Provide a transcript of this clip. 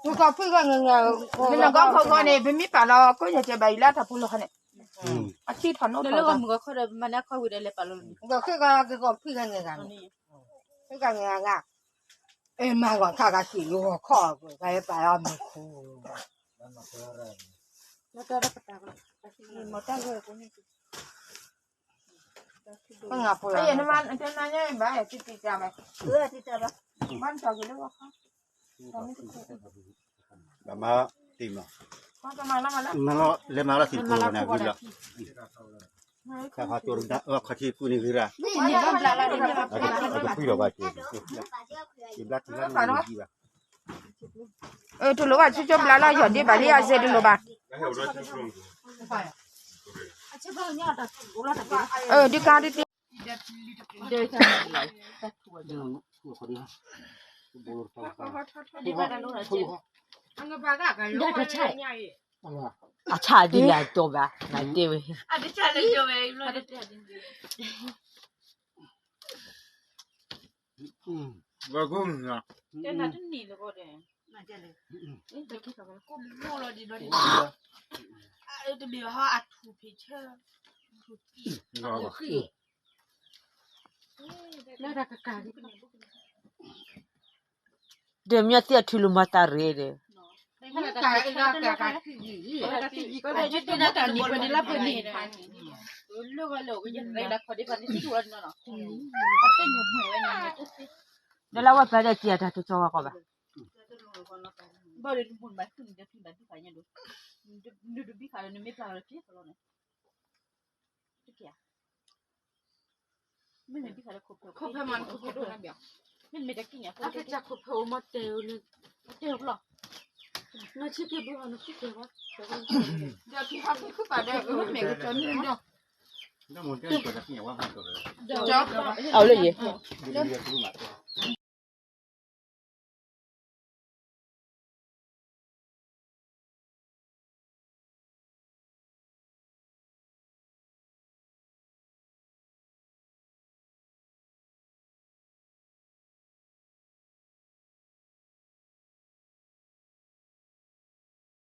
ကဖုၣ်ဂၤငဲၤငဲၤ, နဂီၢ်ဖိဂီၢ်န့ၣ် ပမ့ၢ်ပာ်လီၤကိၣ်ယဲၢ်ကဲဘၣ်အံၤလၢတၢ်ဖိလီၤခါန့ၣ်, အထံၣ်ထီၣ်နိထီၣ်လၢဂီၢ်မုၢ်ဂီၢ်ခီဒီး ပမၤန့ၢ်ခီဝံၤဒီးလဲၤပာ်လီၤ, ကဖုၣ်ဂၤငဲၤဂၤ, ဖုၣ်ဂၤငဲၤဂၤ, အဲမၤဂီၤခါဂၤစံးလီၤဂီၤခီ, ကပာ်လီၤမုၢ်ခူ ဘၣ်မၤတံၢ်မး, လဲၤမၤလီၤသံၣ်ခိၣ်န့ၣ်ဂ့ၤလီၤ, တၢ်ခီကၠိတဒါ ခီထံပူၤန့ၣ်ဂ့ၤရၣ်, အကဖှံလီၤဘၣ်က့ၤ, ယဘျါတံၢ်လၢန့ၣ်ဂ့ၤဘၣ်, အၢ တလိၣ်ဘၣ် ဆိကမိၣ်ဘျါလီၤ ယီၢ်ဒ့ဘၣ်လံ အစဲတလိၣ်ဘၣ်, အၢ ဒုးကါဒုးတ့ အဆၣ်ဒ်လဲၣ်အတီဘၣ် နတဲဝဲ, တဘ့ၣ်ဟီအထူၣ်ဖ့ၣ်ဆၢ, ဒီးမ့ၢ်သ့ၣ်အထူၣ်လီၤမၤတၢ်ရ့ဒီး, ဒီးလၢဝဲပၢ်ဒီးစံးအတၢ်ကစီၣ်ဝဲကီးဘၣ်, မ့မ့ၢ်ဘံခါလၢခိၣ်ဖၢၣ်, မ့မ့ၢ်တကံၢ်ညါဖိ, တဲအိၣ်ဖျီ, နဆံက့ၤဘုဟီ နဆံက့ၤဝဲ, ဒီးဖံဟီဖံခုပာ်ဒီး အၢ မ့ၢ်ကကၠီမ့ၢ်ဒီး, အီၤလၢယဲၢ်